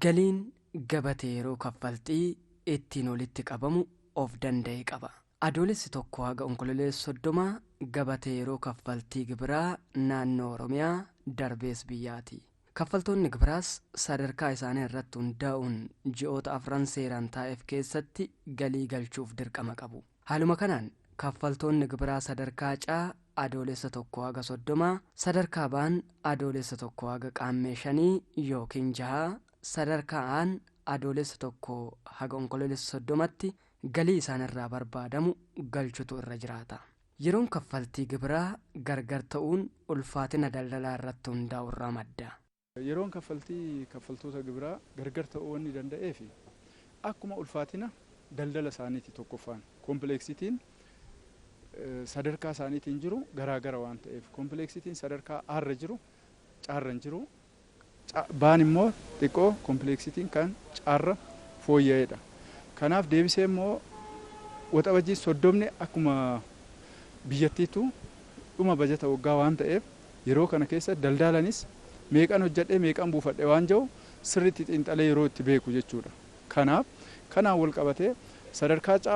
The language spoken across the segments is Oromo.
Galiin gabatee yeroo kaffaltii ittiin walitti qabamu of danda'e qaba. Adoolessi 1 haga Onkololeessa 30 gabatee yeroo kaffaltii gibiraa naannoo Oromiyaa darbees biyyaati. Kaffaltoonni gibiraas sadarkaa isaanii irratti hundaa'uun ji'oota 4 seeraan taa'eef keessatti galii galchuuf dirqama qabu. Haaluma kanaan kaffaltoonni gibiraa sadarkaa C Adoolessa 1 haga 30, sadarkaa B'n Adoolessa 1 haga Qaammee 5 yookiin 6, sadarkaa A'n Adoolessa 1 haga Onkololeessa 30tti galii isaanirraa barbaadamu galchutu irra jiraata. Yeroon kaffaltii gibiraa gargar ta'uun ulfaatina daldalaa irratti hundaa'u irraa madda. Yeroon kaffaltii kaffaltoota gibiraa gargar ta'uu wanni danda'eef akkuma ulfaatina daldala isaaniiti. Tokkoffaan complexity'n sadarkaa isaaniitiin jiru garaagara waan ta'eef, complexity'n sadarkaa A'rra jiru C'rra hin jiru, B'n immoo xiqqoo complexity'n kan C'rra fooyya'eedha. Kanaaf deebisee immoo Waxabajjii 30 akkuma biyyattiitu dhuma bajata waggaa waan ta'eef, yeroo kana keessa daldaalanis meeqan hojjedhee meeqan buufadhe waan jiru sirriitti xiinxalee yeroo itti beeku jechuudha. Kanaaf kanaan wal qabatee sadarkaa C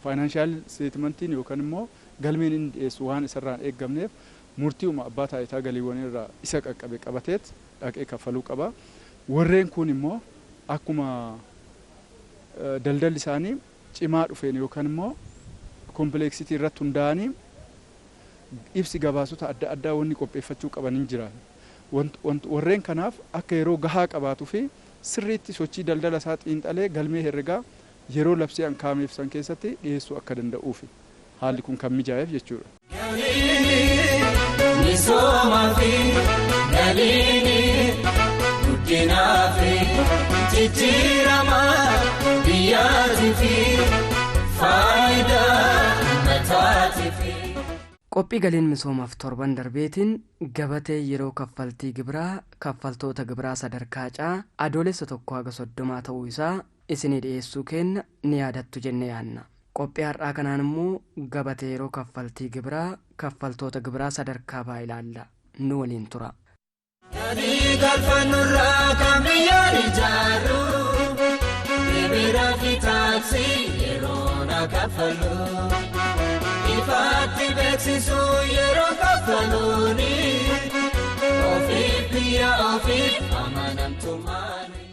financial statement'iin yookaan immoo galmeen inni dhiyeessu waan isarraan eeggamneef, murtii'uma abbaa taayitaa galiiwwanii irraa isa qaqqabe qabateet dhaqee kaffaluu qaba. Warreen kun immoo akkuma daldalli isaanii cimaa dhufeen yookaan immoo complexity irratti hundaa'anii ibsi gabaasota adda addaa wanni qopheeffachuu qaban hin jira. Warreen kanaaf akka yeroo gahaa qabaatuu fi sirriitti sochii daldala isaa xiinxalee galmee herregaa yeroo labsii an kaa'ameef san keessatti dhiyeessuu akka danda'uufi haalli kun kan mijaa'eef jechuudha. Misoomaa fi galiin guddinaa fi jijjiirama biyyaatii fi faayidaa uummataatii fi. Qophii galiin misoomaaf torban darbeetiin gabatee yeroo kaffaltii gibiraa kaffaltoota gibiraa sadarkaa C Adoolessa 1 haga 30 ta'uu isaa isinii dhiyeessuu kenna ni yaadattu jenne yaanna. Qophii har'aa kanaan immoo gabatee yeroo kaffaltii gibiraa kaffaltoota gibiraa sadarkaa B ilaalla. Nu waliin tura. Galii galfannurraa kan biyyaan ijaarru, gibiraa fi taaksii yeroo na kaffallu. Ifaatti beeksisuu yeroo kaffaluuni, ofiif biyya ofiif amanamtummaani.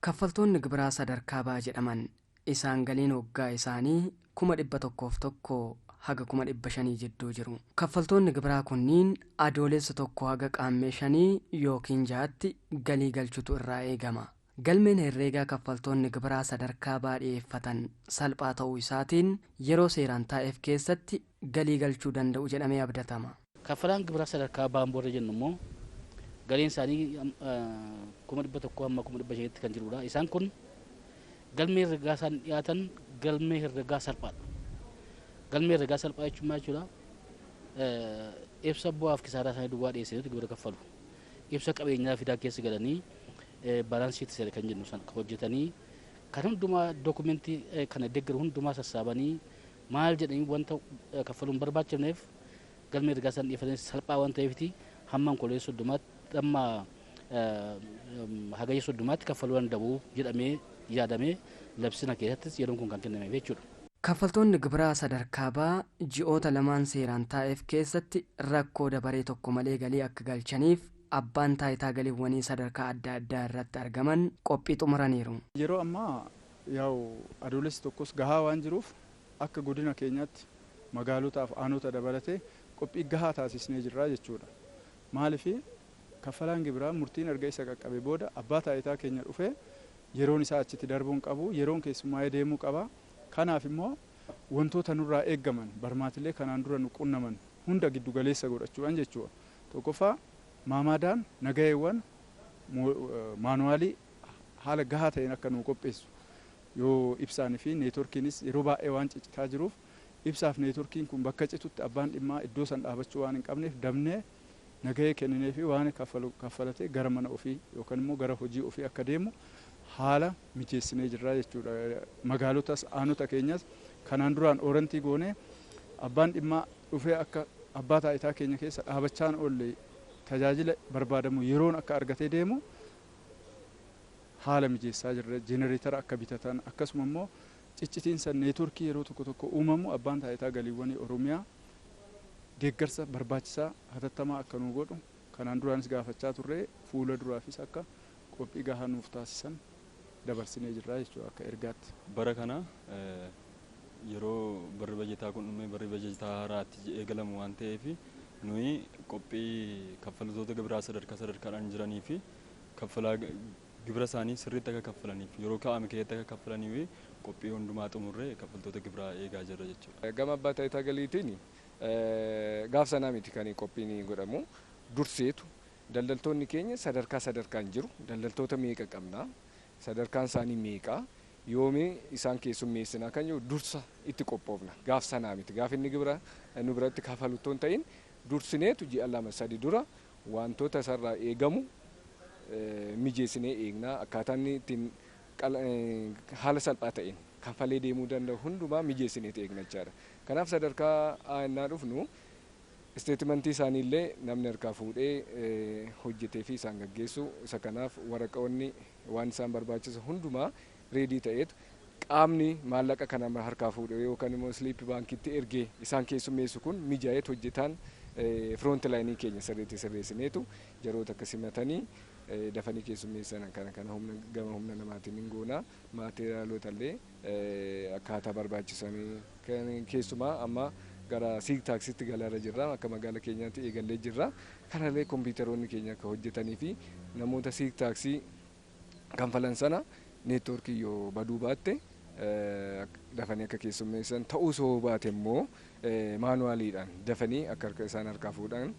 Kaffaltoonni gibiraa sadarkaa B jedhaman isaan galiin waggaa isaanii 101,000 haga 500,000 jidduu jiru. Kaffaltoonni gibiraa kunniin Adoolessa 1 haga Qaammee 5 yookiin 6tti galii galchutu irraa eegama. Galmeen herreegaa kaffaltoonni gibiraa sadarkaa B dhiyeeffatan salphaa ta'uu isaatiin yeroo seeraan taa'eef keessatti galii galchuu danda'u jedhamee abdatama. Kaffalaan gibiraa sadarkaa B'n warra jennu immoo galiin isaanii 100,000 hamma 500,000tti kan jirudha. Isaan kun galmee herreegaa isaan dhiyaatan galmee herreegaa salphaadha. Galmee herreegaa salphaa jechuun maal jechuudha? Ibsa bu'aaf kisaaraa isaanii duwwaa dhiyeessaniitu gibira kaffalu. Ibsa qabeenyaa fidaa keessa galanii balance sheet kan jennu san hojjetanii, kan hundumaa dookumentii kana deeggaru hundumaa sassaabanii maal jedhanii wanta kaffaluun barbaachifneef, galmee herreegaa isaan dhiyeeffatan salphaa waan ta'eefiti hamma Onkololeessa 30tti, hamma Hagayya 30tti kaffaluu danda'u jedhamee yaadamee labsina keessattis yeroon kun kan kennameef jechuudha. Kaffaltoonni gibiraa sadarkaa B ji'oota lamaan seeraan taa'eef keessatti rakkoo dabaree tokko malee galii akka galchaniif abbaan taayitaa galiiwwanii sadarkaa adda addaa irratti argaman qophii xumuraniiru. Yeroo ammaa yaa'u Adoolessi 1s gahaa waan jiruuf, akka godina keenyaatti magaalotaaf aanota dabalatee qophii gahaa taasisnee jirra jechuudha. Maaliif, kaffalaan gibiraa murtiin erga isa qaqqabe booda abbaa taayitaa keenya dhufee yeroon isaa achitti darbuun qabu, yeroon keessummaa'ee deemuu qaba. Kanaaf immoo wantoota nurraa eeggaman barmaatilee kanaan dura nu qunnaman hunda giddu galeessa godhachuudhaan jechuudha. Tokkoffaa, maamaadaan nagayeewwan manual'ii haala gahaa ta'een akka nu qopheessu, yoo ibsaanii fi network'iinis yeroo baay'ee waan ciccitaa jiruuf, ibsaaf network'iin kun bakka citutti abbaan dhimmaa iddoo san dhaabachuu waan hin qabneef, dabnee nagahee kenninee fi waan kaffalu kaffalatee gara mana ofii yookaan immoo gara hojii ofii akka deemu haala mijeessinee jirra jechuudha. Magaalotas aanota keenyas kanaan duraan orientate goonee abbaan dhimmaa dhufee akka abbaa taayitaa keenya keessa dhaabachaan oolle tajaajila barbaadamu yeroon akka argatee deemu Haala mijeessaa jirra. Jenereetara akka bitatan, akkasuma immoo ciccitiinsa neetworkii yeroo tokko tokko uumamu abbaan taayitaa galiiwwanii Oromiyaa deeggarsa barbaachisaa hatattamaa akka nu godhu kanaan duraanis gaafachaa turre, fuula duraafis akka qophii gahaa nuuf taasisan dabarsinee jirra jechuudha akka ergaatti. Bara kana yeroo barri bajetaa kun dhume, barri bajetaa haaraatti eegalamu waan ta'eef, nuyi qophii kaffaltoota gibiraa sadarkaa sadarkaadhaan jiranii fi kaffalaa gibira isaanii sirriitti akka kaffalaniif, yeroo kaa'ame keessatti akka kaffalaniif qophii hundumaa xumurree kaffaltoota gibiraa eegaa jirra jechuudha. Gama abbaa taayitaa galiitiin gaaf sanaa miti kan qophiin godhamu, durseetu daldaltoonni keenya sadarkaa sadarkaan jiru. Daldaltoota meeqa qabna, sadarkaan isaanii meeqa, yoomii isaan keessummeessinaa kan jiru dursa itti qophoofna. Gaaf sanaa miti, gaaf inni gibira nu biratti kafalu otoo hin ta'in, dursineetu ji'a 2-3 dura wantoota isarraa eegamu mijeessinee eegnaa. Akkaataa inni ittiin haala salphaa ta'een kaffalee deemuu danda'u hundumaa mijeessineet eegna jechaadha. Kanaaf sadarkaa aannaa dhufnu isteetimentii isaaniillee namni harkaa fuudhee hojjetee fi isaan gaggeessu isa. Kanaaf waraqoonni waan isaan barbaachisu hundumaa ready ta'eetu qaamni maallaqa kana harkaa fuudhee yookaan immoo slippii baankitti ergee isaan keessummeessu kun mijaa'eet hojjetaan front lineii keenya sirriitti sirreessineetu jaroota akka simatanii dafanii keessummeessan kana humna gama humna namaatiin hin goona. Maateriyaalota illee akkaataa barbaachisanii, keessumaa amma gara siig taaksitti galaarra jirra, akka magaala keenyaatti eegallee jirra. Kanallee kompiitaroonni keenya akka hojjetanii fi namoota siig taaksii kanfalan sana neetwoorkii yoo baduu baatte dafanii akka keessummeessan ta'uu soo baate immoo maanuwaaliidhaan dafanii akka isaan harkaa fuudhan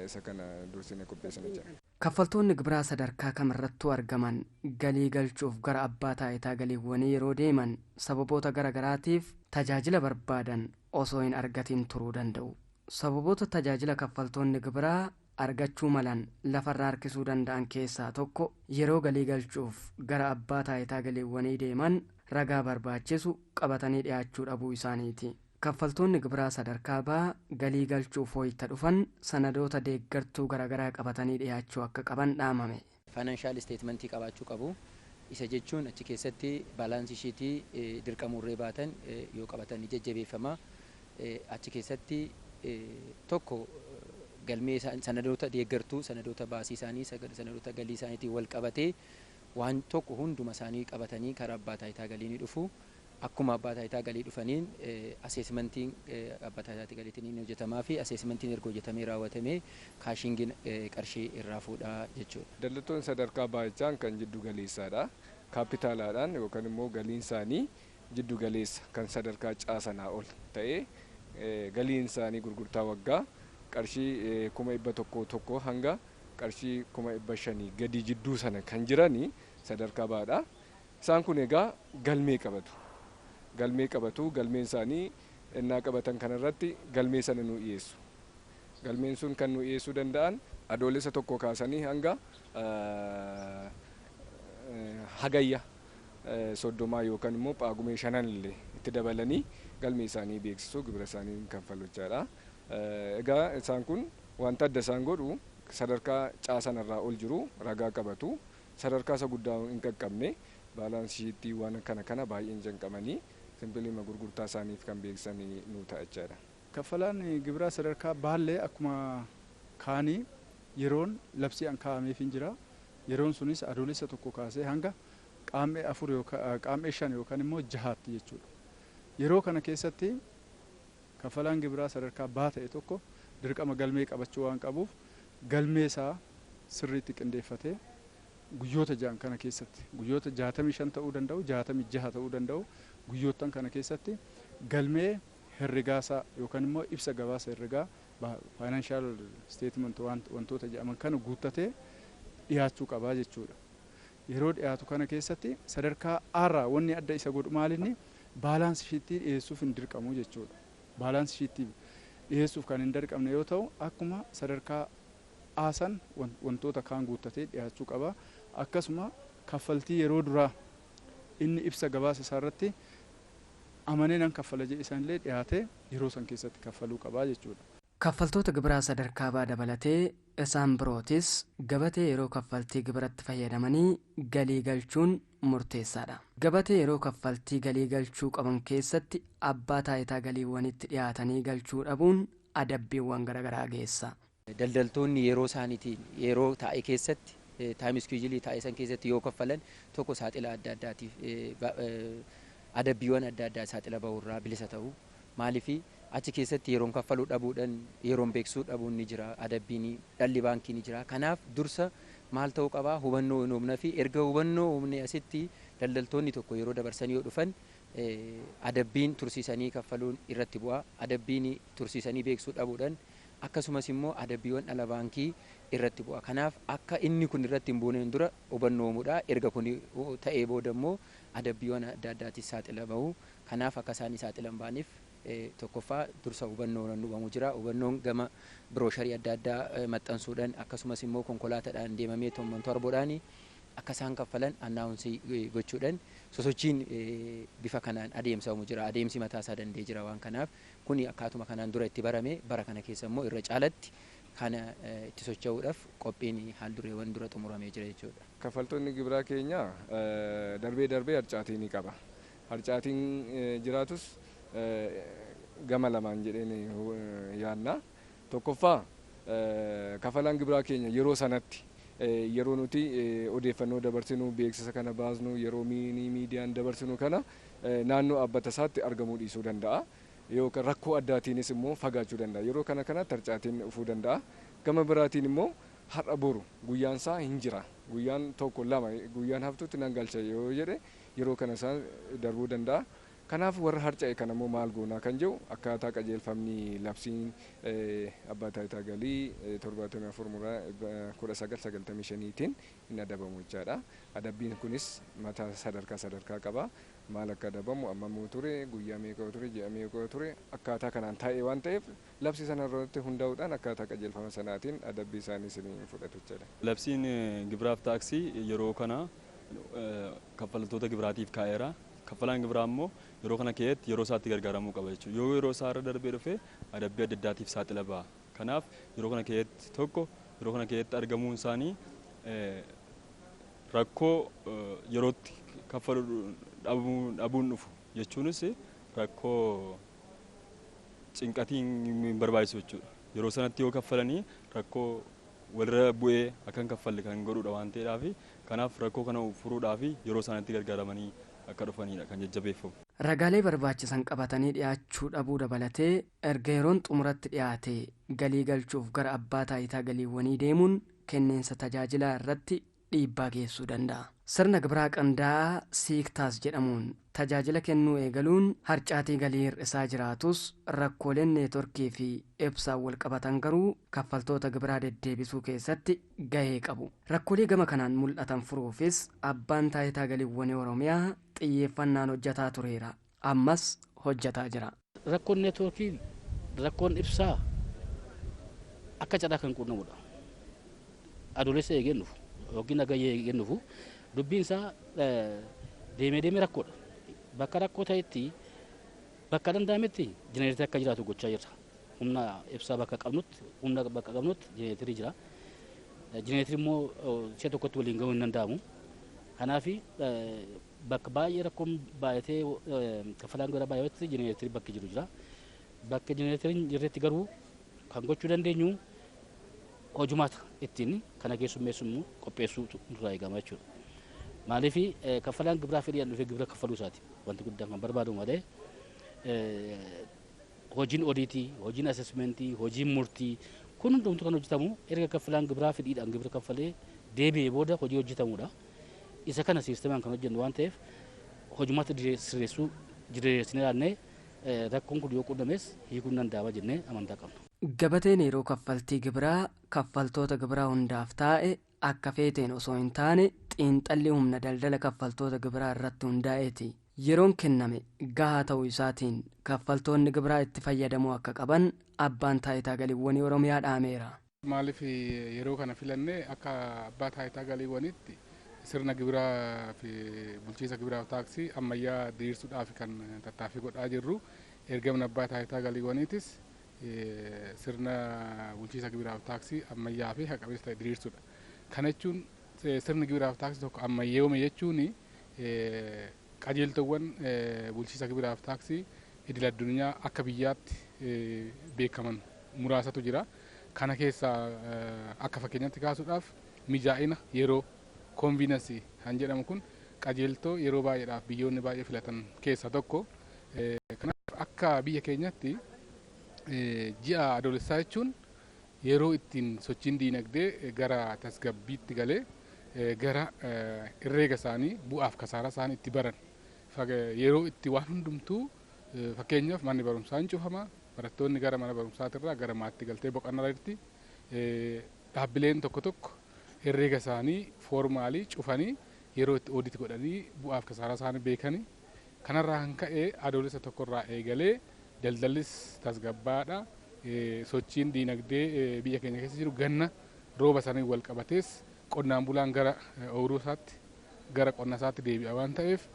isa kana dursine qopheessina jira. Kaffaltoonni gibiraa sadarkaa kamirrattuu argaman galii galchuuf gara abbaa taayitaa galiiwwanii yeroo deeman sababoota gara garaatiif tajaajila barbaadan osoo hin argatin turuu danda'u. Sababoota tajaajila kaffaltoonni gibiraa argachuu malan lafarraa harkisuu danda'an keessaa tokko yeroo galii galchuuf gara abbaa taayitaa galiiwwanii deeman ragaa barbaachisu qabatanii dhiyaachuu dhabuu isaaniiti. Kaffaltoonni gibiraa sadarkaa baa galii galchuuf wayita dhufan sanadoota deeggartuu garaagaraa qabatanii dhiyaachuu akka qaban dhaamame. Financial statementii qabaachuu qabu. Isa jechuun achi keessatti balance sheetii dirqamurree baatan yoo qabatan ni jajjabeeffama. Achi keessatti tokko galmee sanadoota deeggartuu, sanadoota baasii isaanii, sanadoota galii isaaniitiin wal qabatee waan tokko hunduma isaanii qabatanii karaa abbaa taayitaa galii ni dhufu. Akkuma abbaa taayitaa galii dhufaniin assessmentiin abbaa taayitaa galiitiin ni hojjetamaa fi assessmentiin erga hojjetamee raawwatamee cashingiin qarshii irraa fuudhaa jechuudha. Daldaltoonni sadarkaa baay'ichaan kan jiddu galeessaadha. Kaapitaalaadhaan yookaan immoo galiin isaanii jiddu galeessa kan sadarkaa caasanaa ol ta'ee, galiin isaanii gurgurtaa waggaa qarshii 101,000 hanga qarshii 500,000 gadi jidduu sana kan jiranii sadarkaa baadha. Isaan kun egaa galmee qabatu. Galmee qabatu, galmeen isaanii innaa qabatan kanarratti galmee sana nu dhiyeessu. Galmeen sun kan nu dhiyeessuu danda'an Adoolessa 1 kaasanii hanga Hagayya 30 yookaan immoo Paagumee 5 illee itti dabalanii galmee isaanii beeksisuu, gibira isaanii kanfalu jechaadha. Egaa isaan kun wanta adda isaan godhu sadarkaa caasanarraa ol jiru ragaa qabatu, sadarkaa isa guddaa hin qaqqabne balance sheetii waan kana kana baay'een janqamanii simplyma gurgurtaa isaaniif kan beeksisanii nu ta'a jechaadha. Kaffalaan gibiraa sadarkaa baallee akkuma kaanii yeroon labsii an kaa'ameef hin jira. Yeroon sunis Adoolessa 1 kaasee hanga Qaammee 4 yookaan Qaammee 5 yookaan immoo 6tti jechuudha. Yeroo kana keessatti kaffalaan gibiraa sadarkaa baa ta'e tokko dirqama galmee qabachuu waan qabuuf, galmee isaa sirriitti qindeeffatee guyyoota 6n kana keessatti, guyyoota 65 ta'uu danda'u, 66 ta'uu danda'u, guyyoottan kana keessatti galmee herregaasaa yookaan immoo ibsa gabaasa herregaa, financial statement, wantoota jedhaman kana guuttatee dhiyaachuu qabaa jechuudha. Yeroo dhiyaatu kana keessatti sadarkaa aarraa wanni adda isa godhu maalinni balance sheetii dhiyeessuuf hin dirqamu jechuudha. Balance sheetii dhiyeessuuf kan hin dirqamne yoo ta'u, akkuma sadarkaa aasan wantoota kaan guuttatee dhiyaachuu qaba. Akkasuma kaffaltii yeroo duraa inni ibsa gabaasa isaarratti amanee nan kaffala jedhe sanillee dhiyaatee yeroo san keessatti kaffaluu qabaa jechuudha. Kaffaltoota gibiraa sadarkaa baa dabalatee isaan birootis gabatee yeroo kaffaltii gibiratti fayyadamanii galii galchuun murteessaadha. Gabatee yeroo kaffaltii galii galchuu qaban keessatti abbaa taayitaa galiiwwanitti dhiyaatanii galchuu dhabuun adabbiiwwan garaagaraa geessa. Daldaltoonni yeroo isaaniitiin yeroo taa'e keessatti time schedule taa'e san keessatti yoo kaffalan tokko saaxila adda addaatiif, adabbiiwwan adda addaa saaxila bahurraa bilisa ta'u. Maaliif achi keessatti yeroon kaffaluu dhabuudhaan yeroon beeksisuu dhabuun ni jira, adabbiin dhalli baankii ni jira. Kanaaf dursa maal ta'uu qabaa? Hubannoo hin uumna fi erga hubannoo uumne asitti daldaltoonni tokko yeroo dabarsanii yoo dhufan adabbiin tursiisanii kaffaluun irratti bu'a, adabbiin tursiisanii beeksisuu dhabuudhaan akkasumas immoo adabbiiwwan dhala baankii irratti bu'a. Kanaaf akka inni kun irratti hin buuneen dura hubannoo uumuudha. Erga kun ta'ee booda immoo adabbiiwwan adda addaatis saaxila bahu. Kanaaf akka isaan saaxila hin baaneef tokkoffaa dursa hubannoo uumamu jira. Hubannoon gama brochure adda addaa maxxansuudhaan akkasumas immoo konkolaataadhaan deemamee tomman torboodhaan akka isaan kaffalan announce gochuudhaan sosochiin bifa kanaan adeemsamu jira. Adeemsi mataa isaa danda'ee jira waan kanaaf kuni akkaatuma kanaan dura itti barame bara kana keessa immoo irra caalatti kana itti socho'uudhaaf qophiin haal dureewwan dura xumuramee jira jechuudha. Kaffaltoonni gibiraa keenya darbee darbee harcaatii ni qaba. Harcaatiin jiraatus gama lamaan jedheen yaadna. Tokkoffaa, kafalaan gibiraa keenya yeroo sanatti, yeroo nuti odeeffannoo dabarsinu, beeksisa kana baasnu, yeroo miidiyaan dabarsinu kana naannoo dhaabbata isaatti argamuu dhiisuu danda'a. Yookaan rakkoo addaatiinis immoo fagaachuu danda'a. Yeroo kana kanatti harcaatiin dhufuu danda'a. Gama biraatiin immoo har'a boru guyyaan isaa hin jira. Guyyaan tokko lama guyyaan haftutti nan galcha yoo jedhe yeroo kana isaan darbuu danda'a. Kanaaf warra harca'e kana immoo maal goonaa kan jedhu akkaataa qajeelfamni labsiin abbaa taayitaa galii 74 muraa 1995tiin hin adabamu jechaadha. Adabbiin kunis mataa sadarkaa sadarkaa qaba. Maal akka adabamu, ammamuu ture, guyyaa meeqa ture, ji'a meeqa ture, akkaataa kanaan taa'ee waan ta'eef labsii sana irratti hundaa'uudhaan akkaataa qajeelfama sanaatiin adabbii isaanii isin fudhatu jechaadha. Labsiin gibiraaf taaksii yeroo kana kaffaltoota gibiraatiif kaa'eera. Kaffalaan gibiraa immoo yeroo kana keessatti yeroo isaatti gargaaramuu qaba jechuudha. Yoo yeroo isaa irra darbee dhufe adabbii adda addaatiif saaxila ba'a. Kanaaf yeroo kana keessatti tokko yeroo kana keessatti argamuun isaanii rakkoo yerootti kaffaluu dhabuun dhufu jechuunis rakkoo cinqatiin hin barbaachisu jechuudha. Yeroo sanatti yoo kaffalanii rakkoo walirra bu'ee akka hin kaffalle kan godhudha waan ta'eedhaaf, kanaaf rakkoo kana furuudhaaf yeroo isaanitti gargaaramanii akka dhufanidha kan jajjabeeffamu. Ragaalee barbaachisan qabatanii dhiyaachuu dhabuu dabalatee erga yeroon xumuratti dhiyaate galii galchuuf gara abbaa taayitaa galiiwwanii deemuun kenneensa tajaajilaa irratti dhiibbaa geessuu danda'a. Sirna gibiraa qindaa'aa SIGTAS jedhamuun tajaajila kennuu eegaluun harcaatii galii hir'isaa jiraatus, rakkooleen neetworkii fi ibsaan wal qabatan garuu kaffaltoota gibiraa deddeebisuu keessatti gahee qabu. Rakkoolee gama kanaan mul'atan furuufis abbaan taayitaa galiiwwanii Oromiyaa xiyyeeffannaan hojjetaa tureera. Ammas hojjetaa jira. Rakkoon neetworkii, rakkoon ibsaa akka carraa kan quunnamudha. Adoolessa eegeen dhufu yookiin nagayyee eegeen dhufu dubbiin isaa deemee deemee rakkoodha. Bakka rakkoo ta'etti, bakka danda'ametti jenereetii akka jiraatu gochaa jirra. Humna ibsaa bakka qabnutti, humna bakka qabnutti jenereetirii jira. Jenereetirii immoo si'a tokkotti waliin gahuu hin danda'amu. Kanaaf bakka baay'ee rakkoon baay'atee kaffalaan gara baay'eetti jenereetirii bakki jiru jira. Bakka jenereetiriin jirretti garuu kan gochuu dandeenyu hojumaata ittiin kana keessummeessuun qopheessuu nurraa eegama jechuudha. Maaliif kaffalaan gibiraa fedhiidhaan dhufee gibira kaffaluu isaati wanti guddaan kan barbaadu malee hojiin odiitii, hojiin assessment, hojiin murtii kun hundumtu kan hojjetamu erga kaffalaan gibiraa fedhiidhaan gibira kaffalee deebi'ee booda hojii hojjetamudha. Isa kana siistemaan kan hojjennu waan ta'eef hojumaata sirreessuu diriirsinee ilaalnee rakkoon kun yoo qunnames hiikuun danda'ama jennee amantaa qabna. Gabateen yeroo kaffaltii gibiraa kaffaltoota gibiraa hundaaf taa'e akka feeteen osoo hin taane xiinxalli humna daldala kaffaltoota gibiraa irratti hundaa'eeti. Yeroon kenname gahaa ta'uu isaatiin kaffaltoonni gibiraa itti fayyadamuu akka qaban abbaan taayitaa galiiwwanii Oromiyaa dhaameera. Maaliif yeroo kana filanne? Akka abbaa taayitaa galiiwwaniitti sirna gibiraa fi bulchiinsa gibiraa fi taaksii ammayyaa diriirsuudhaaf kan tattaaffii godhaa jirru. Ergamni abbaa taayitaa galiiwwaniitis sirna bulchiinsa gibiraaf taaksii ammayyaa fi haqa qabeessa ta'e diriirsuudha. Kana jechuun sirni gibiraaf taaksii tokko ammayyoome jechuun qajeeltowwan bulchiinsa gibiraaf taaksii idil addunyaa akka biyyaatti beekaman muraasatu jira. Kana keessaa akka fakkeenyaatti kaasuudhaaf mijaa'ina yeroo, convenience kan jedhamu kun, qajeeltoo yeroo baay'eedhaaf biyyoonni baay'ee filatan keessaa tokko. Kanaaf akka biyya keenyatti ji'a Adoolessaa jechuun yeroo ittiin sochiin diinagdee gara tasgabbiitti galee, gara herreega isaanii, bu'aaf kasaaraa isaanii itti baran, yeroo itti waan hundumtuu, fakkeenyaaf manni barumsaa hin cufama, barattoonni gara mana barumsaatirraa gara maatti galtee boqonnaa jirti, dhaabbileen tokko tokko herreega isaanii formally cufanii yeroo itti audit godhanii bu'aaf kasaaraa isaanii beekanii. Kanarraa kan ka'e Adoolessa tokkorraa eegalee daldallis tasgabbaadha. Sochiin diinagdee biyya keenya keessa jiru ganna rooba sanii wal qabatees qonnaan bulaan gara ooyiruu isaatti, gara qonna isaatti deebi'a waan ta'eef,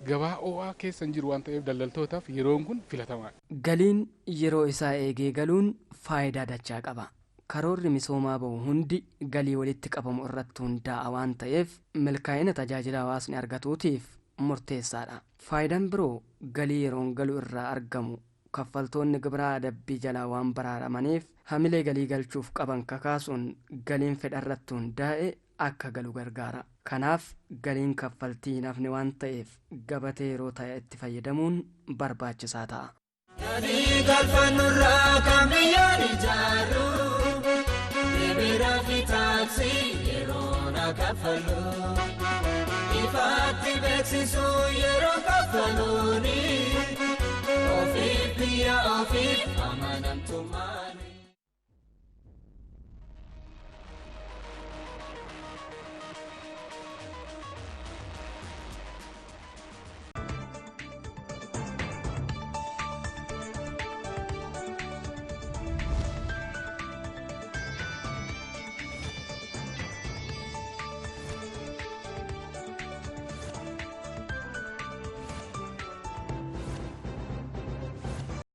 gabaa ho'aa keessa hin jiru waan ta'eef, daldaltootaaf yeroon kun filatamaadha. Galiin yeroo isaa eegee galuun faayidaa dachaa qaba. Karoorri misoomaa ba'u hundi galii walitti qabamu irratti hundaa'a waan ta'eef, milkaa'ina tajaajila hawaasni argatuutiif murteessaadha. Faayidaan biroo galii yeroon galu irraa argamu kaffaltoonni gibiraa adabbii jalaa waan baraaramaniif, hamilee galii galchuuf qaban kakaasuun galiin fedha irratti hundaa'e akka galu gargaara. Kanaaf galiin kaffaltii hin hafne waan ta'eef, gabatee yeroo ta'e itti fayyadamuun barbaachisaa ta'a. Galii galfannurraa kan biyyaan ijaarru, gibiraa fi taaksii yeroo na kaffallu. Ifaatti beeksisuu yeroo kaffaluuni, ofiif biyya ofiif amanamtummaa.